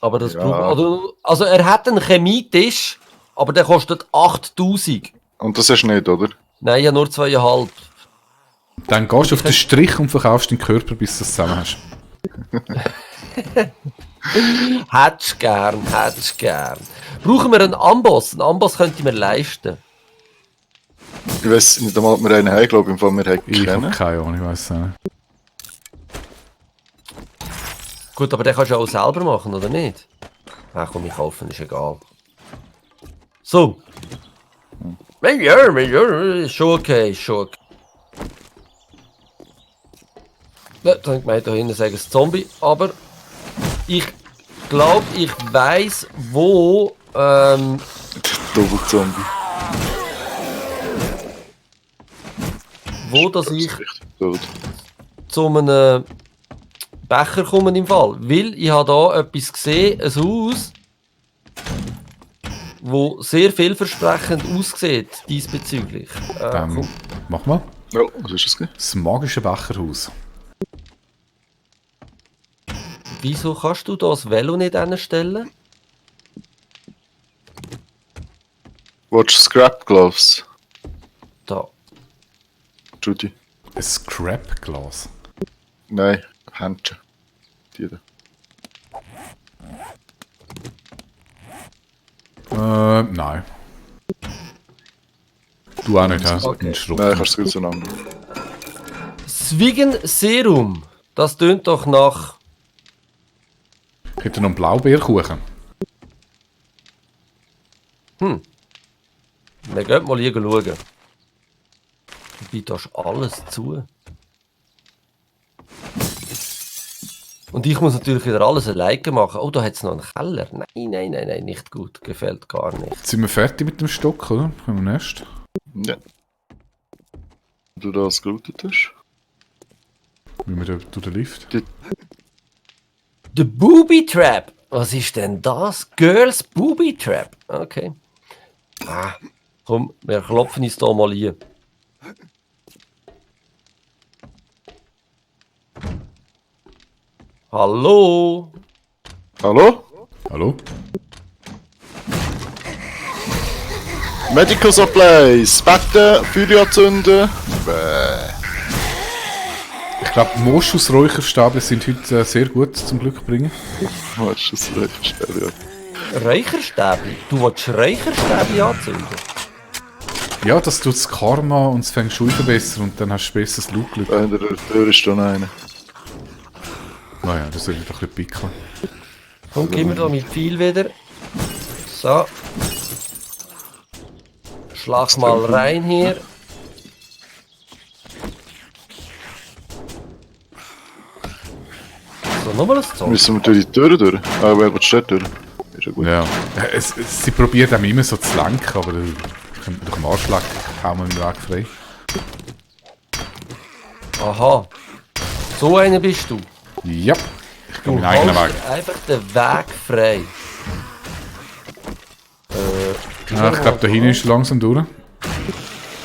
Aber das Ja. braucht. Also er hat einen Chemietisch, aber der kostet 8000. Und das hast du nicht, oder? Nein, ja nur 2,5. Dann gehst du auf den Strich und verkaufst deinen Körper, bis du es zusammen hast. Hättest gern. Brauchen wir einen Amboss? Einen Amboss könnte ich mir leisten. Ich weiß nicht einmal, ob wir einen haben, glaube ich, im Fall wir haben Ich habe keinen. keine Ahnung, ich weiß es nicht. Gut, aber den kannst du auch selber machen, oder nicht? Ach komm, ich kaufen, ist egal. So. Ja, ist schon okay. Ja, dann gemeint, da hinten sagen es Zombie, aber ich glaube, ich weiss, wo Doppelzombie. dass ich Richtig tot. zu einem Becher komme im Fall. Weil ich habe da etwas gesehen, ein Haus, wo sehr vielversprechend aussieht diesbezüglich. Dann mach mal. Ja, was ist das? Das magische Becherhaus. Wieso kannst du da das Velo nicht hinstellen? Watch Scrap Gloves, Da. Judy. Ein Scrap-Glas. Nein, Händchen. Die da. Nein. Du auch nicht, hä? Okay. Ein Schrott. Nein, kannst du es gut auseinander. Swigen Serum. Das tönt doch nach. Ich hätte noch einen Blaubeerkuchen. Wir gehen mal hier schauen. Dabei da ist alles zu. Und ich muss natürlich wieder alles alleine machen. Oh, da hat es noch einen Keller. Nein, nicht gut. Gefällt gar nicht. Jetzt sind wir fertig mit dem Stock, oder? Können wir nächst? Ja. Du das gelootet hast? Wie wir durch den Lift. The Booby Trap. Was ist denn das? Girls Booby Trap. Okay. Komm, wir klopfen uns da mal hier. Hallo? Hallo? Hallo? Medical Supplies, Betten, Feuer anzünden. Ich glaube, Moschusräucherstäbchen sind heute sehr gut zum Glück bringen. Was ist das für eine Stelle? Räucherstäbli? Du willst Räucherstäbli anzünden? Ja, das tut das Karma und das Feng Shui verbessern und dann hast du besseres Lookglück. Da hinter der Tür ist da noch einer. Naja, das sollte doch ein bisschen pickeln. Komm, gib mir da mein Pfeil wieder. So. Schlag mal rein hier. So, nochmal ein Zombie. Müssen wir durch die Tür durch? Ah, wer will steht durch? Ist ja gut. Ja, sie probiert einem immer so zu lenken, aber durch den Arschlag kaum einen Weg frei. Aha. So einer bist du. Ja, ich gehe Du meinen eigenen hältst Weg. einfach den Weg frei. Ja, ich glaube, da hinten ist langsam durch.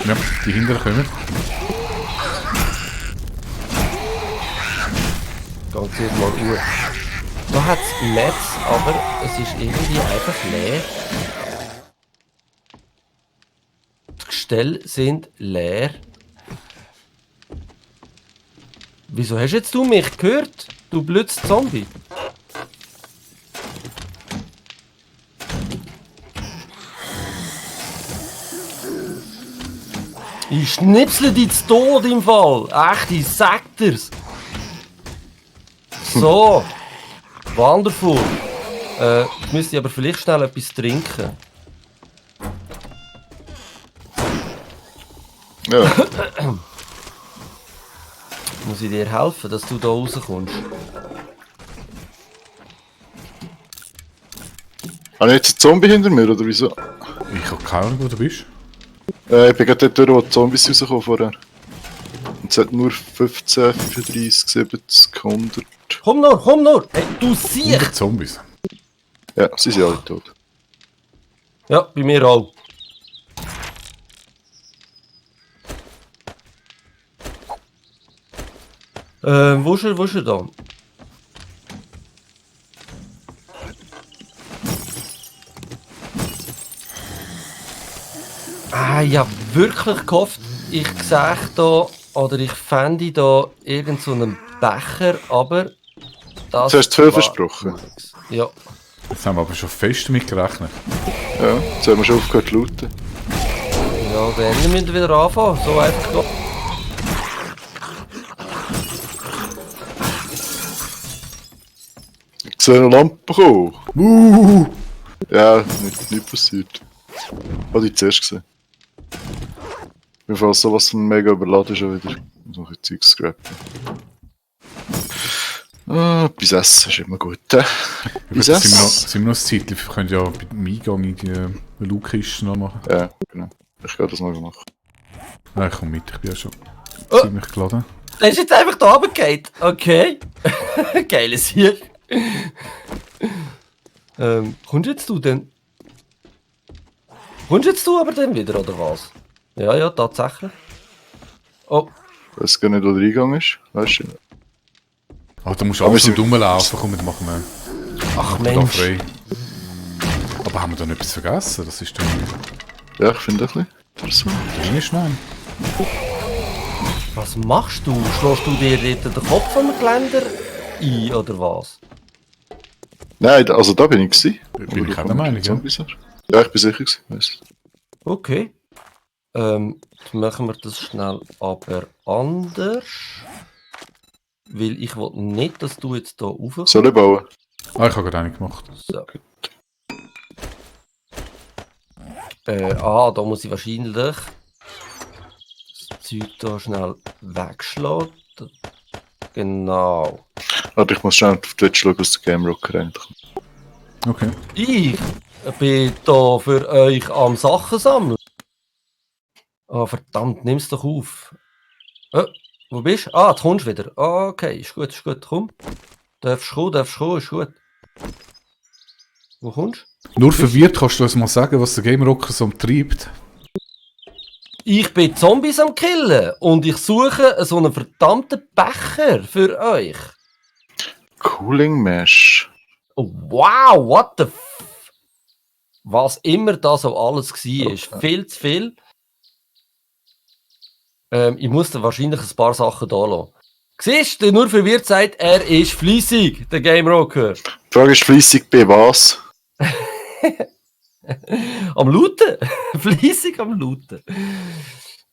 Ja, die hinteren kommen. Ganz hier mal Uhr. Da hat es Netz, aber es ist irgendwie einfach leer. Die Gestelle sind leer. Wieso hast jetzt du mich gehört? Du blödes Zombie. Ich schnipsle dich zu Tod im Fall. Echt, ich sag dir's. So. Wonderful. Ich müsste aber vielleicht schnell etwas trinken. Ja. Muss ich dir helfen, dass du da rauskommst? Habe ich jetzt einen Zombie hinter mir, oder wieso? Ich habe keine Ahnung, wo du bist. Ich bin gerade dort, wo die Zombies rauskommen vorher. Und es hat nur 15, 35, 70, 100. Komm nur! Hey, du siehst! 100 Zombies. Ja, sie sind alle tot. Ja, bei mir auch. Wo ist er da? Ich habe wirklich gehofft, ich sehe da oder ich fände da irgend so einen Becher, aber das Du hast zu viel war versprochen. nix. Ja. Jetzt haben wir aber schon fest damit gerechnet. Ja, jetzt haben wir schon aufgehört zu looten. Ja, dann müssen wir wieder anfangen. So einfach geht. Ich sehe eine Lampe kommen. Ja, nicht passiert. Habe ich zuerst gesehen. Mir fällt sowas von mega überladen schon wieder. Ich muss noch ein Zeug scrappen. Etwas essen ist immer gut. Ja, Etwas gut, essen? sind wir noch ein Zeitchen. Wir können ja bei dem Eingang in die Lukiste noch machen. Ja, genau. Ich kann das mal machen. Nein, komm mit, ich bin ja schon Oh. ziemlich geladen. Der ist jetzt einfach da runtergefallen. Okay. Geiles hier. Kommst jetzt du denn? Kommst jetzt du aber dann wieder, oder was? Ja, tatsächlich. Oh, Ich weiß gar nicht, wo der Eingang ist. Weißt du? Ah, da musst du Aber alles wir so rumlaufen. Komm, wir machen wir ach da Mensch. frei. Aber haben wir da noch etwas vergessen? Das ist dann Ja, ich finde das ein bisschen interessant. Ringenschwein. Was machst du? Schlägst du dir dort den Kopf vom Geländer ein, oder was? Nein, also da bin ich gewesen. Bin ich Oder auch der Meinung, ja. Zombies hast. Ja, ich bin sicher gewesen. Weiss. Okay. Dann machen wir das schnell aber anders. Weil ich will nicht, dass du jetzt hier raufkommst. Soll ich bauen? Ah, ich habe gerade eine gemacht. So. Da muss ich wahrscheinlich das Zeug hier schnell wegschlagen. Genau. Warte, ich muss schnell auf Twitch schauen, was der Game Rocker eigentlich macht. Okay. Ich bin hier für euch am Sachen sammeln. Ah, verdammt, nimm's doch auf. Wo bist du? Ah, jetzt kommst du wieder. Ah, okay, ist gut, komm. Darfst kommen, ist gut. Wo kommst du? Nur verwirrt kannst du uns mal sagen, was der Game Rocker so treibt. Ich bin Zombies am Killen und ich suche so einen verdammten Becher für euch. Cooling Mesh. Oh, wow, what the f... Was immer da so alles war. Viel zu viel. Ich muss da wahrscheinlich ein paar Sachen da lassen. Siehst du, nur verwirrt sagt, er ist fleissig, der Game Rocker. Die Frage ist fleissig bei was? Am Looten. Fleissig am Looten.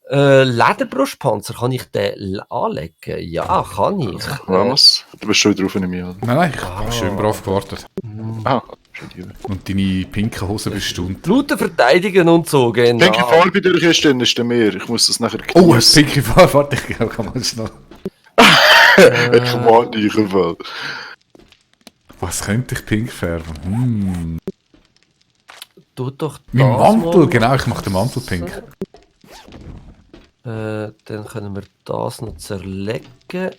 Lederbrustpanzer, kann ich den anlegen? Ja, kann ich. Was? Du bist schon wieder drauf, nehme ich an. Nein, ich habe schön brav gewartet. Ah, Entschuldigung. Und deine pinke Hose bestimmt. Looten, verteidigen und so, genau. Wenn die Farbe durch ist, dann ist der mehr. Ich muss das nachher Oh, eine pinke Farbe. Warte, ich kann mal schnell. Ich mag nicht im Fall. Was könnte ich pink färben? Tu doch Mein das Mantel, mal. genau, ich mache den Mantel pink. Dann können wir das noch zerlegen.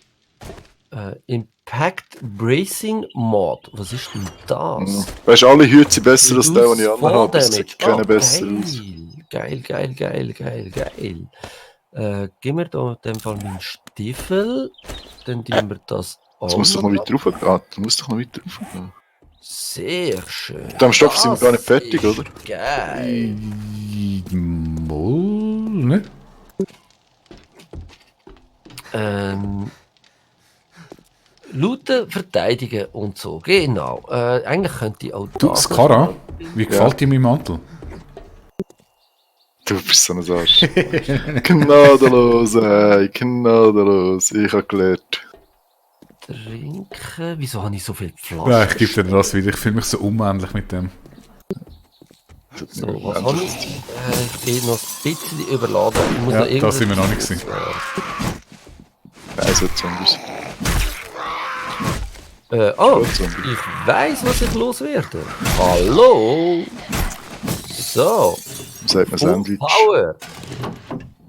Impact Bracing Mod. Was ist denn das? Weißt du, alle Hüte sind besser als der, den ich Reduce fall anhabe. Es damage. sieht keine Oh, besser aus. Geil. Gib mir da in dem Fall meinen Stiefel. Dann tun wir das Das muss doch noch an. weiter rauf. Ah, du musst doch noch weiter rauf. Sehr schön. Am Stoff sind wir Das gar nicht fertig, ist oder? Geil. Moll, ne? Looten, verteidigen und so. Genau. Eigentlich könnte ich auch Du, das... Skara, wie gefällt dir mein Mantel? Du bist so ein Arsch. Gnadenlos, ey. Gnadenlos. Ich habe gelernt. Trinken. Wieso habe ich so viel Flaschen? Ja, ich gebe dir das wieder. Ich fühle mich so unmännlich mit dem. So, was habe ich? Ich bin noch ein bisschen überladen. Ich muss Ja, noch da sind wir noch nicht gewesen. Nein, so Zombies. Zombie. Ich weiß, was ich loswerde. Hallo! So, Sagt man Full Sandwich. Power.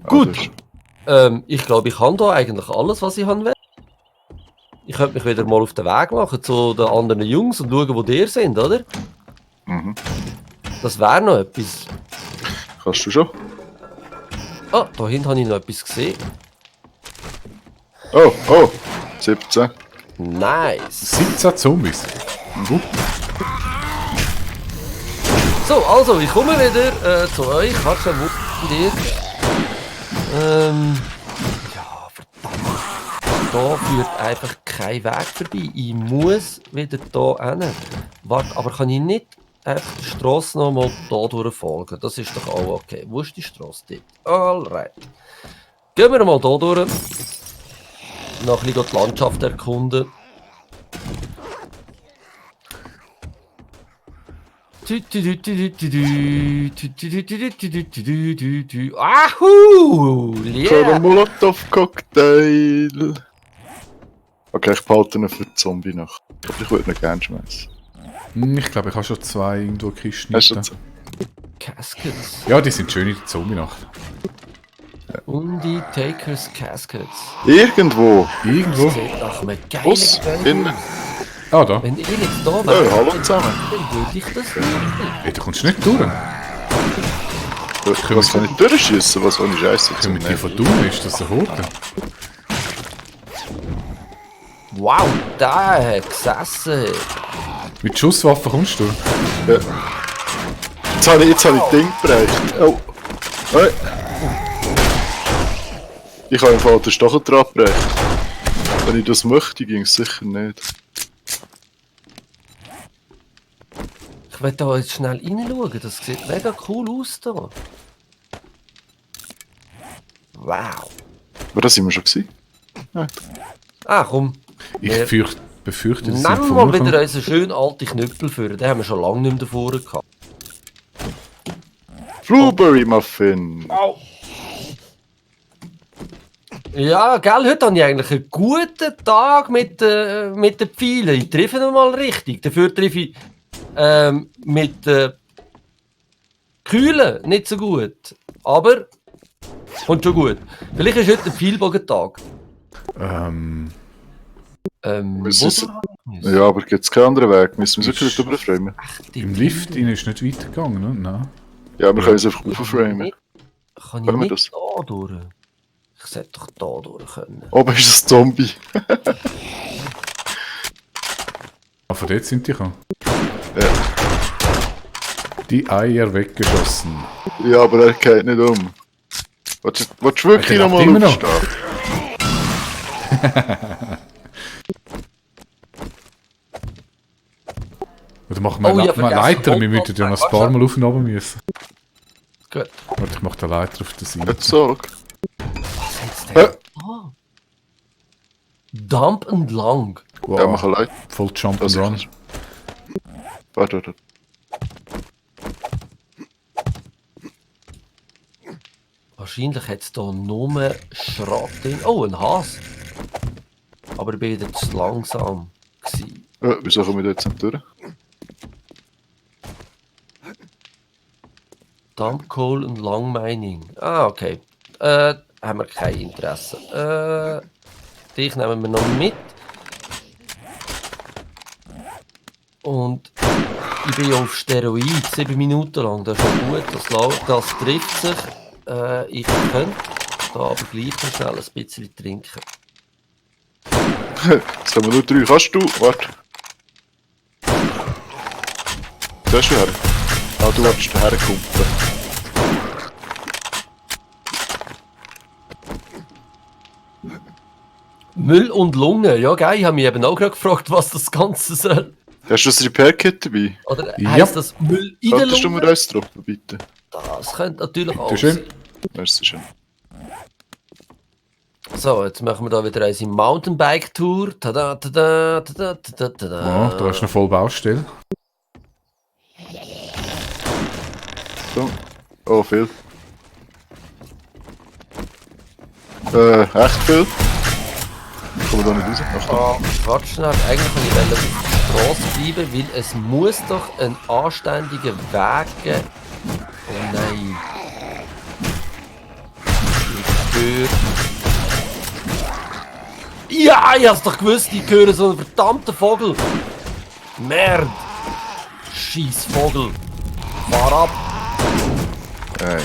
Ah, Gut. das ist- Ich glaube, ich habe da eigentlich alles, was ich haben will. Ich könnte mich wieder mal auf den Weg machen zu den anderen Jungs und schauen, wo die sind, oder? Mhm. Das wäre noch etwas. Kannst du schon? Ah, da hinten habe ich noch etwas gesehen. Oh, oh. 17. Nice. 17 Zombies. So, also, ich komme wieder zu euch. Warte, wo dir. Ja, verdammt. Da führt einfach kein Weg vorbei. Ich muss wieder hier hin. Warte, aber kann ich nicht einfach die Strasse nochmal hier durchfolgen? Das ist doch auch okay. Wo ist die Strasse dort? Alright. Gehen wir mal hier durch. Noch ein bisschen die Landschaft erkunden. Ahu! Für Yeah! einen Molotov-Cocktail. Okay, ich behalte ihn für die Zombie-Nacht. Aber ich würde ihn gerne schmeißen. Ich glaube, ich habe schon 2 irgendwo Kisten. Hast du das? Caskets. Ja, die sind schön in der Zombie-Nacht. Undertaker's Caskets. Irgendwo. Irgendwo? Sieht nach einem geilen Aus, Gebäude innen. aus. Ah, da. Wenn ich jetzt da Ja, wäre, hallo zusammen. dann würde ich das nicht. Hey, du kommst nicht durch. Was kann ich durchschießen? Was ohne Scheiße Können wir die von dumm? Ist das ein Hotel? Wow, der hat gesessen. Mit Schusswaffen kommst du? Ja. Jetzt habe ich das Ding gebrecht. Oh. Hey. Ich habe im Fall den Stacheldraht gebrecht. Wenn ich das möchte, ging es sicher nicht. Ich will da jetzt schnell reinschauen. Das sieht mega cool aus da. Wow. Aber da sind wir schon gewesen. Ah, komm. Ich Wir befürchte, dass nehmen wir mal wieder unseren schönen alten Knüppel für. Den haben wir schon lange nicht mehr davor gehabt. Blueberry Muffin. Ja, gell, heute habe ich eigentlich einen guten Tag mit den Pfeilen. Ich treffe ihn mal richtig. Dafür treffe ich mit Kühlen nicht so gut. Aber kommt schon gut. Vielleicht ist heute ein Pfeilbogentag. Ja, aber gibt es keinen anderen Weg? Müssen wir uns wirklich überframen? Im Lift rein ist nicht weitergegangen, ne? Nein. Ja, wir können es einfach überframen. Kann ich Können wir nicht das? da durch? Ich sollte doch da durch können. Oben ist ein Zombie. Ah, von dort sind die gekommen. Ja. Die Eier weggeschossen. Ja, aber er geht nicht um. Willst du wirklich Er lebt nochmal immer noch. aufstehen? Oder machen wir Oh, ich hab mal vergessen, Leiter? Wir müssen ja noch ein paar Mal auf und runter müssen. Gut. Warte, ich mache den Leiter auf der Seite. Jetzt so. Was hat's denn? Ah. Dump and Lang. Wow. Ja, mach allein. Voll Jump Das and Run. ist- Warte. Wahrscheinlich hat es hier nur Schrott drin. Oh, ein Hase. Aber ich bin wieder zu langsam gewesen. Wieso kommen wir da jetzt nicht durch? Dump Coal und Long Mining. Ah, okay. Haben wir kein Interesse. Dich nehmen wir noch mit. Und ich bin ja auf Steroid, 7 Minuten lang. Das ist schon gut, das trifft sich. Ich könnte da aber gleich noch schnell ein bisschen trinken. Jetzt haben wir nur 3. Kannst du? Warte. Da ist du her. Ah, du wolltest herkommen. Müll und Lunge, ja geil, ich habe mich eben auch gerade gefragt, was das Ganze soll. Hast du das Repair-Kit dabei? Oder Ja. heisst das Müll in der Könntest du mir Lunge? eins droppen, bitte? Das könnte natürlich auch Bitte schön. sein. Merci schön. So, jetzt machen wir da wieder unsere Mountainbike-Tour. Tada, tada, tada, tada, tada. Ja, da hast du noch voll Baustelle. So. Oh, viel. Echt viel? Kommen wir da nicht raus? Achtung. Warte schnell, eigentlich will ich auf der Straße bleiben, weil es muss doch einen anständigen Weg geben. Oh nein. Ich höre... Ja, ich hab's doch gewusst, ich höre so einen verdammten Vogel. Merd. Scheiß Vogel. Fahr ab. Hey.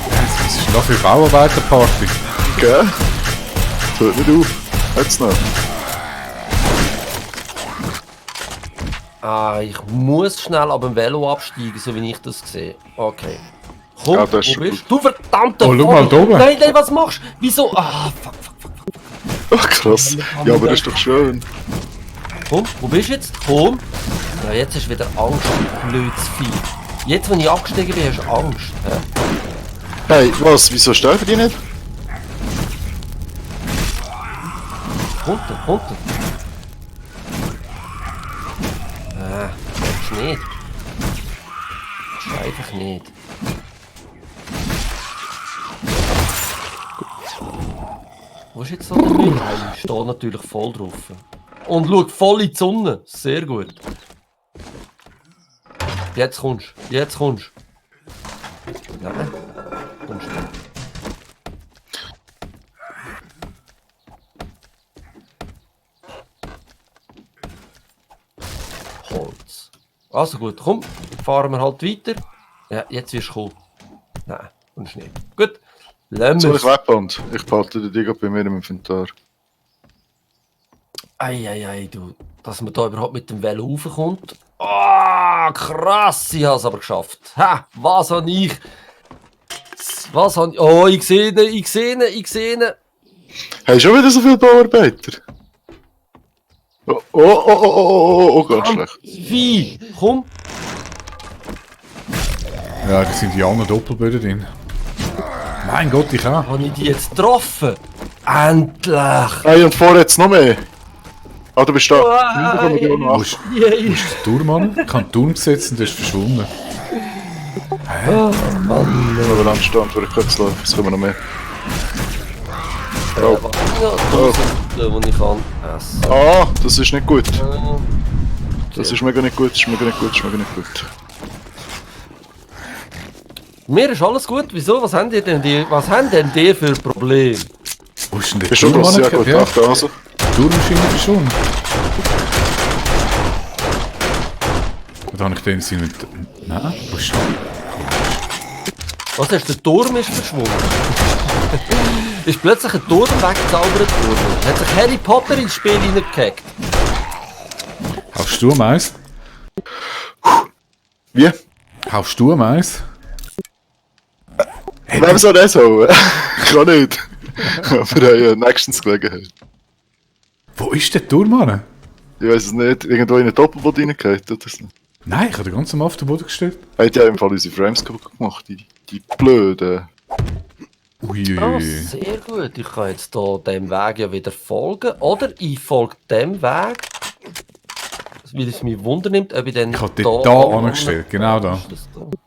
Was ist denn da für Bauarbeiterparty? Gell? Das hört nicht auf. Jetzt noch. Ah, ich muss schnell ab dem Velo absteigen, so wie ich das sehe. Okay. Komm, Ah, das ist wo schon bist du? Du verdammter Oh, schau mal da oben. Nein, nein, was machst du? Wieso? Ah, fuck. Ach krass. Ja, aber das ist doch schön. Komm, wo bist du jetzt? Komm. Ja, jetzt hast du wieder Angst, du blödes Vieh. Jetzt, wenn ich abgestiegen bin, hast du Angst. Hä? Hey, was? Wieso sterben die nicht? Kommt er. Willst du nicht? Willst du einfach nicht. Wo ist jetzt so der Müll? Ich stehe natürlich voll drauf. Und schau voll in die Sonne. Sehr gut. Jetzt kommst du. Nein, kommst du nicht. Holz. Also gut, komm, fahren wir halt weiter. Ja, jetzt wirst du kommen. Nein, kommst du nicht. Gut, lassen Soll wir ich wegband? Ich behalte die Dinge bei mir im Inventar. Ei, du, dass man da überhaupt mit dem Velo raufkommt. Ah, krass, ich habe es aber geschafft. Ha, was habe ich? Oh, ich sehe ihn. Hey, schon wieder so viele Bauarbeiter? Oh, ganz schlecht. Wie? Komm. Ja, da sind die anderen Doppelböden drin. Mein Gott, ich auch. Habe ich die jetzt getroffen? Endlich. Hey, und vorher jetzt noch mehr. Ah, du bist da. Da kommen wir noch Wo ist der Turm an? Ich habe den Turm gesetzt und der ist verschwunden. Aber Landstand, wo ich kurz laufe. Es kommen noch mehr. Ja, wo ich kann essen. Ah, das ist nicht gut. Das ist mega nicht gut. Mir ist alles gut. Wieso? Was haben denn die für Probleme? Wo ist denn der Bist du Turm das? Ja an? gut, Ja, ach, also. die Turmmaschine verschwunden. Da habe ich den Sinn mit... Nein, wo ist der? Was hast du? Der Turm ist verschwunden. Ist plötzlich ein Turm weggezaubert worden. Hat sich Harry Potter ins Spiel hineingehackt. Kaufst du Mais? Wie? Kaufst du Mais? Wem soll das holen? Ich kann nicht. Aber ja, nächstens Gelegenheit. Wo ist der Turm an? Ich weiß es nicht. Irgendwo in einen Doppelboot reingehört, oder so. Nein, ich habe den ganz am auf den Boden gestellt. Hat ja im Fall unsere Frames kaputt gemacht, die blöden. Ah, sehr gut. Ich kann jetzt hier dem Weg ja wieder folgen. Oder ich folge dem Weg. Weil es mich wundernimmt, ob ich dann Ich habe dort da angestellt, genau da.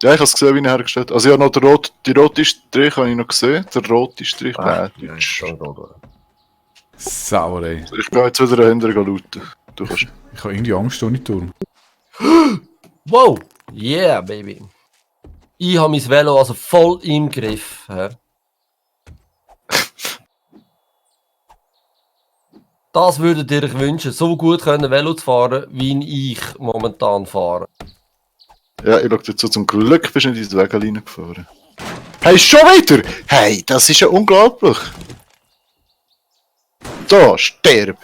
Ja, ich habe es gesehen, wie ich hergestellt habe. Also ich habe noch die rote Strich habe ich noch gesehen. Der rote Strich, Sauer, ey. Ich gehe jetzt wieder dahinter looten. Du kannst. Ich habe irgendwie Angst ohne Turm. Wow! Yeah, baby. Ich habe mein Velo also voll im Griff. Hä? Das würdet ihr euch wünschen, so gut können Velo zu fahren, wie ich momentan fahre. Ja, ich schaue dazu, zum Glück bist du nicht in die Wege gefahren. Hey, schon wieder? Hey, das ist ja unglaublich. Da, sterb.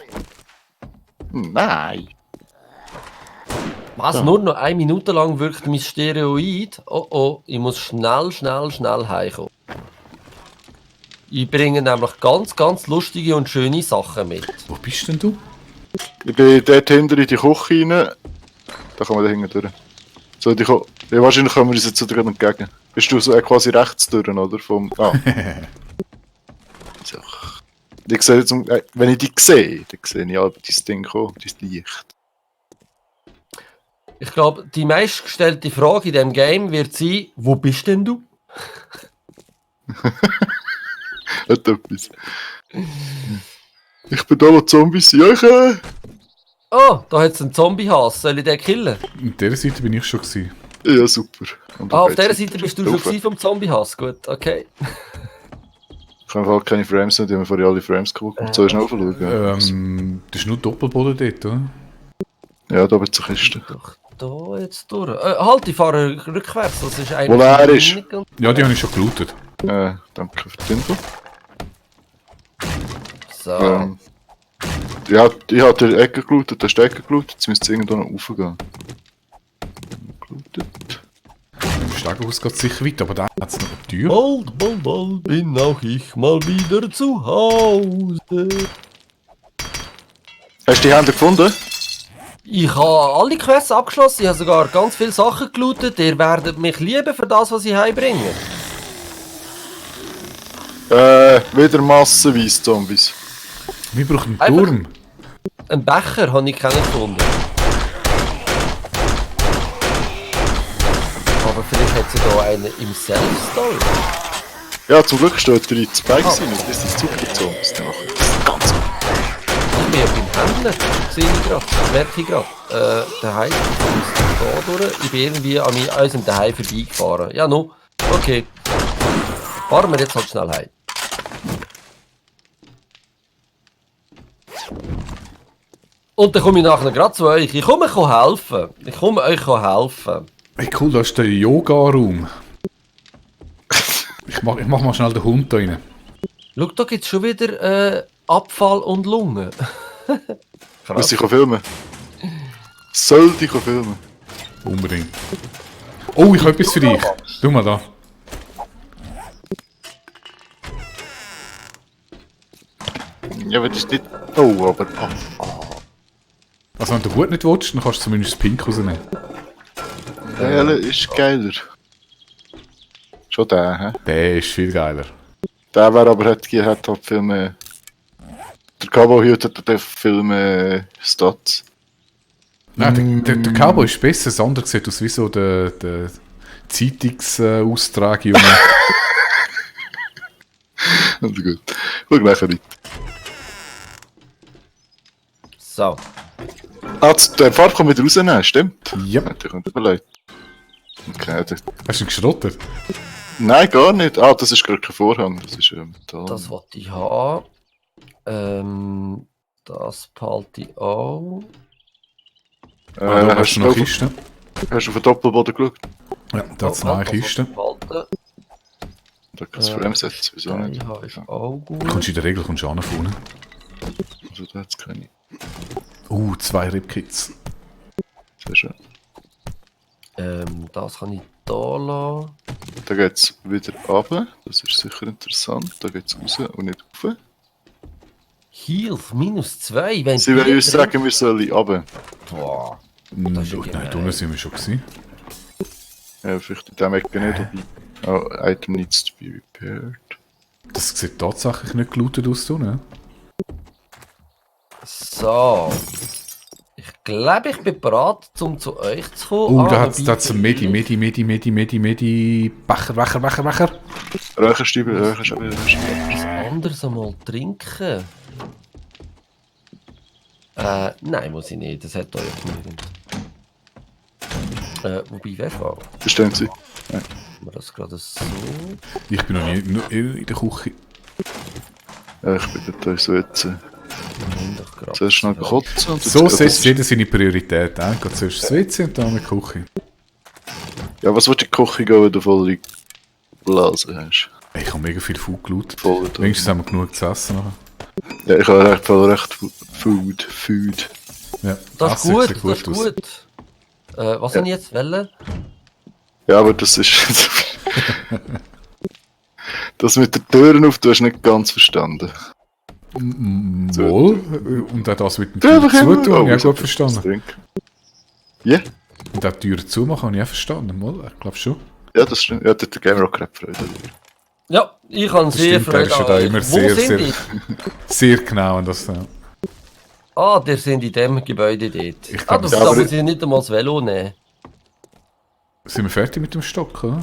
Nein. Was? Ja. Nur noch 1 Minute lang wirkt mein Steroid? Oh, ich muss schnell heimkommen. Ich bringe nämlich ganz lustige und schöne Sachen mit. Wo bist denn du? Ich bin dort hinter in die Küche rein. Da kann man da hinten durch. So, ja, wahrscheinlich kommen wir uns jetzt gerade entgegen. Bist du so quasi rechts durch, oder? Ah. So. Ich sehe jetzt, wenn ich dich sehe, dann sehe ich aber dein Ding kommen, dein Licht. Ich glaube, die meistgestellte Frage in diesem Game wird sein, wo bist denn du? Hat etwas. Ich bin da, wo Zombies sind. Ja, Oh, da hat es einen Zombie-Hass. Soll ich den killen? Auf dieser Seite bin ich schon gewesen. Ja, super. Auf dieser Seite bist du schon gewesen vom Zombie-Hass. Gut, okay. Ich habe halt keine Frames mehr, die haben vorher alle Frames kaputt gemacht. Soll ich schnell schauen? Das ist nur Doppelboden dort, oder? Ja, da wird es eine Kiste. Doch da jetzt durch. Halt, ich fahre rückwärts. Das ist eigentlich. Wo er ist? Ja, die habe ich schon gelootet. Danke für die Info. So. Ja, ich habe die Ecke gelootet, der Ecke gelootet, jetzt müsste es irgendwo noch raufgehen. Gelootet. Stegenhaus geht sicher weiter, aber da hat es noch eine Tür. Bald bin auch ich mal wieder zu Hause. Hast du die Hände gefunden? Ich habe alle Quests abgeschlossen, ich habe sogar ganz viele Sachen gelootet. Ihr werdet mich lieben für das, was ich heimbringe. Wieder massenweise Zombies. Wir brauchen einen Einfach- Turm. Einen Becher habe ich keinen gefunden. Aber vielleicht hat sie da einen im Self-Stall. Ja, zum Glück steht er in Spike rein. Das ist super Zombies. Die machen das ganz gut. Ich bin ja beim Händler, sehe ich gerade, merke ich gerade. Daheim, da durch. Ich bin irgendwie an unserem Daheim vorbeigefahren. Ja, no. Okay. Fahren wir jetzt halt schnell heim. Und dann komme ich nachher gerade zu euch. Ich komme euch helfen. Ich komme euch helfen. Hey cool, da ist der Yoga-Raum. Ich mach mal schnell den Hund da rein. Schau, da gibt es schon wieder Abfall und Lungen. Muss ich filmen? Soll ich filmen? Unbedingt. Oh, ich habe etwas für dich. Schau mal da. Ja, aber das ist nicht... Oh, aber... Also wenn du Hut nicht willst, dann kannst du zumindest das Pink rausnehmen. Der ist geiler. Schon der, hä? Der ist viel geiler. Der wäre aber hat halt viel mehr... Der Cowboy hat viel mehr Stats. Nein, der Cowboy ist besser, das andere sieht aus wie so der Zeitungsaustrag, Junge. Also gut. Schau nachher weiter. So. Ah, der Farbe kann wieder rausnehmen, stimmt? Ja. Ja, der kommt überlegt. Okay, Hast du ihn geschrottet? Nein, gar nicht. Ah, das ist gar kein Vorhang. Das ist Metall. Das wollte ich haben. Das behalte ich auch. Da hast du noch auf, Kisten. hast du auf den Doppelboden geschaut? Ja, da hat es noch eine das Kiste. wollte ich behalten. Da kann es Frame setzen, wieso nicht? Ja, ist auch Du gut. kommst in der Regel kommst du vorne. Also da hat es keine. 2 Ribkits. Sehr schön. Das kann ich da lassen. Da geht es wieder runter. Das ist sicher interessant. Da geht es raus und nicht rauf. Health -2. Wenn Sie wollen uns sagen, wir sollen runter. Boah. Nein, ist ja da gemein. sind wir schon gewesen. Ja, vielleicht in dem Ecke nicht. Oh, item needs to be repaired. Das sieht tatsächlich nicht gelootet aus, du, ne? So. Ich glaube, ich bin bereit, um zu euch zu kommen. Oh, da wobei hat es einen Medi, Becher. Räucherstäbe, Räucherstäbe. etwas anderes einmal trinken. Nein, muss ich nicht. Das hat euch genügend. Wobei, weißt du was? Verstehen Sie? Machen wir das gerade so. Ich bin noch nie in der Küche. Ja, ich bin dort so jetzt. Nimm doch gerade Zuerst schnell zwei. kotzen. Und So jetzt geht setzt jeder seine Priorität ein. Geht zuerst das WC und dann die Küche. Ja, was willst du in die Küche gehen, wenn du voll Blase hast? Ey, ich habe mega viel Food gelootet. Voll Wenigstens haben wir genug zu essen. Nachher. Ja, ich habe recht Food. Das Ja, ist Essen gut, sieht das ist aus. gut. Was Ja. sind jetzt Wellen? Ja, aber das ist... das mit den Türen auf, du hast nicht ganz verstanden. Wohl. Und auch das mit dem Ja, Tür aber zutun, habe ich auch wieso gut verstanden. trinken? Ja, Und auch die Tür zumachen, habe ich auch verstanden. Mal, ich glaube schon. ja, das stimmt. Ja, der Game Rock Rap Freude. Ja, ich habe sehr stimmt, der ist ja da euch. immer Wo sehr, sind sehr- die? Sehr genau. Und das, ja. Ah, der sind in dem Gebäude dort. Ich glaub, Das ja, da aber- muss ich nicht einmal das Velo nehmen. Sind wir fertig mit dem Stock, oder?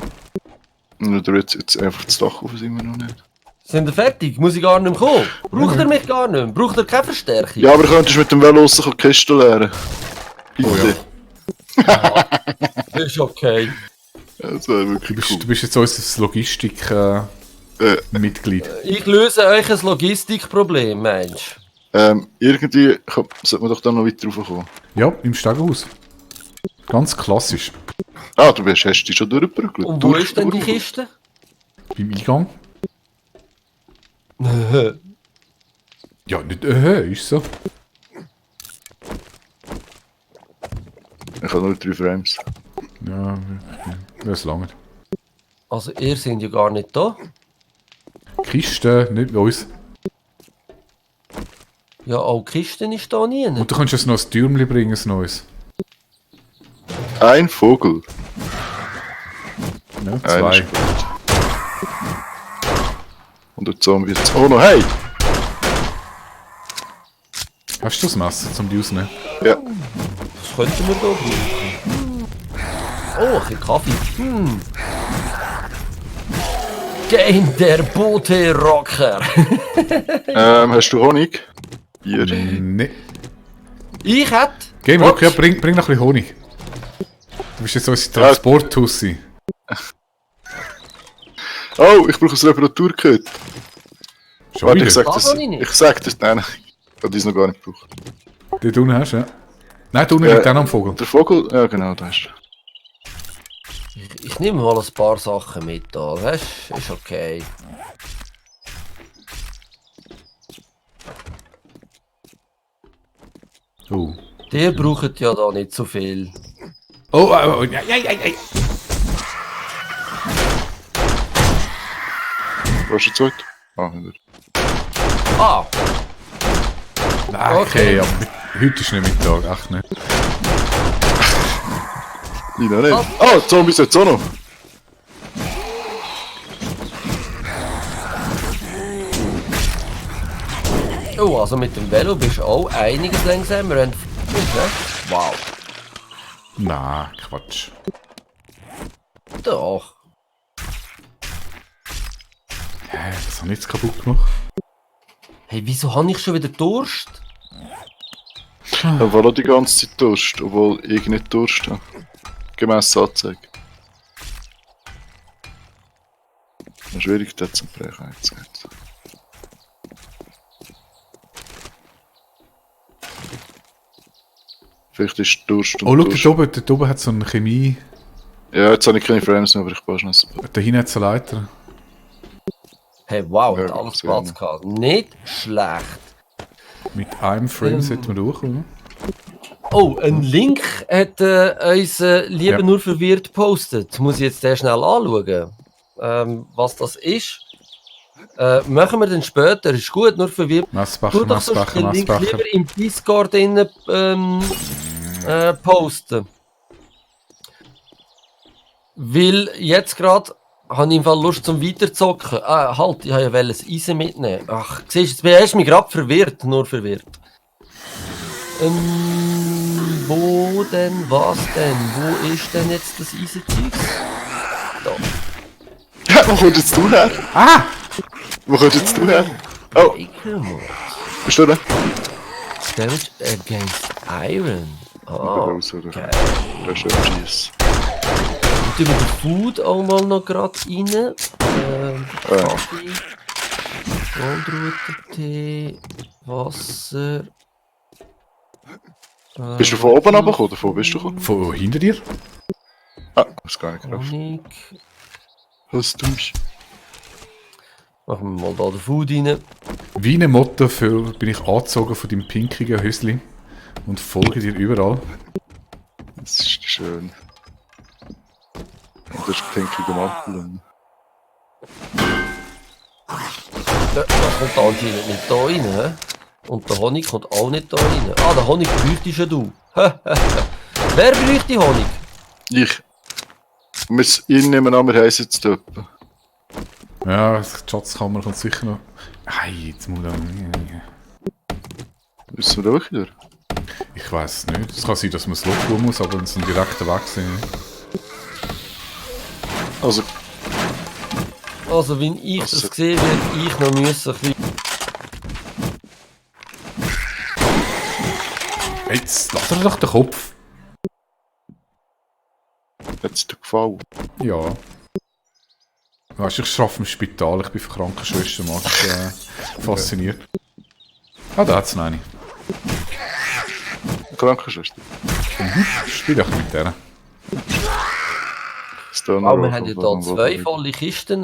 Und du jetzt einfach das Dach auf, sind wir noch nicht. Sind ihr fertig? Muss ich gar nicht mehr kommen? Braucht ihr mich gar nicht mehr? Braucht ihr keine Verstärkung? Ja, aber könntest du mit dem Velo raus die Kiste leeren? Bitte. Ist okay. Ja, das wäre Du wirklich bist, cool. du bist jetzt unser Logistik-Mitglied. Ich löse euch ein Logistikproblem, Mensch. Irgendwie sollte man doch da noch weiter raufkommen. Ja, im Stegenhaus. Ganz klassisch. Ah, hast die schon durchgebrückelt? Und wo ist denn die Kiste? Beim Eingang. Ja, nicht ist so. Ich habe nur 3 Frames. Ja, das lange. Also ihr seid ja gar nicht da. Kiste, nicht bei uns. Ja, auch die Kiste ist da nie. Und du könntest uns noch ein Türmchen bringen, ein neues. Ein Vogel. Ja, Einer zwei. ist gut. Und der Zombie jetzt auch noch. Hey! Hast du das Messer zum die rausnehmen? Ja. Das könnten wir da brauchen. Oh, ein bisschen Kaffee. Game der Bote-Rocker. Hast du Honig? Hier. Nee. Ich hätte... Game Rock, ja, bring noch ein bisschen Honig. Du bist jetzt unsere Transporttussi. Oh, ich brauche ein Reparaturkit. Schon Warte, wieder? ich sag Das das. habe ich nicht. Ich sag das. Nein, ich habe dies noch gar nicht gebraucht. Den du unten hast, ja? Nein, du unten liegt auch noch am Vogel. Der Vogel? Ja, genau, da ist er. Ich nehme mal ein paar Sachen mit da. Das ist okay. Oh. Ihr braucht ja da nicht so viel. Oh, ja. Wo ist der zweite? Ah, nicht. Ah! Okay, Okay. aber heute ist nicht Mittag, echt nicht. Ich noch nicht. Ah, Zombies jetzt auch noch. Oh, also mit dem Velo bist du auch einiges langsamer. Ne? Wow. Nein, Quatsch. Doch. Hä, was habe ich jetzt kaputt gemacht? Hey, wieso habe ich schon wieder Durst? Da war die ganze Zeit Durst, obwohl ich nicht Durst habe. Gemäss Anzeige. Schwierig, das zu brechen jetzt. Vielleicht ist Durst und Oh, schau, Durst. dort oben hat so eine Chemie. Ja, jetzt habe ich keine Frames mehr, aber ich baue schnell ein Da hinten hat es eine Leiter. Hey, wow, Ja, hat alles sehr Platz gut. gehabt. Nicht schlecht. Mit einem Frame sollten wir durchkommen. Oh, ein Link hat uns lieber Ja. nur verwirrt gepostet. Muss ich jetzt sehr schnell anschauen, was das ist. Machen wir dann später, ist gut, nur verwirrt. Messbacher, Tu doch sonst Messbacher, den Link Messbacher. lieber im Discord innen, posten. Weil jetzt gerade habe ich im Fall Lust zum Weiterzocken. Ah, halt, ich wollte ja ein Eisen mitnehmen. Ach, siehst du, jetzt hast du mich gerade verwirrt, nur verwirrt. Wo denn, was denn? Wo ist denn jetzt das Eisenzeug? Da. Ja, wo kommst jetzt du her? Ah! Wo kommst jetzt du her? Oh, Bakermod. bist du da? Damage against Iron. Ah, Raus, oder? okay. Da ist ein Cheese. Und tun wir den Food auch mal noch gerade rein. Kaffee, Goldruter-Tee, Wasser. Bist du von oben runtergekommen? Oder von bist du gekommen? Von hinter dir? Ah, das gar nicht gedacht. Honig. Was tust Machen wir mal da den Food rein. Wie ein Motto für bin ich angezogen von deinem pinkigen Hösli und folge dir überall. Das ist schön. Und das ist pinkige Mantel. Das kommt anscheinend nicht da rein. He? Und der Honig kommt auch nicht da rein. Ah, der Honig bräuchtest ja du. Wer bräuchte Honig? Ich. Ich nehme an, wir heißen jetzt dort. Ja, die Schatzkammer kommt sicher noch. Ei, jetzt muss Müssen wir da wirklich durch? ich weiß es nicht. Es kann sein, dass man das Loch tun muss, aber es ist ein direkter Weg. Also, Also, wenn ich Also- das sehe, werde ich noch müssen. Ein bisschen- Jetzt lass dir doch den Kopf. hat es dir gefallen? Ja. Weißt du, ich arbeite im Spital, ich bin für Krankenschwester, man ist fasziniert. Ah, da hat es noch eine. Krankenschwester. Spiel doch mit der. Stoner Ah, wir Rock, haben ja blablabla. hier 2 volle Kisten.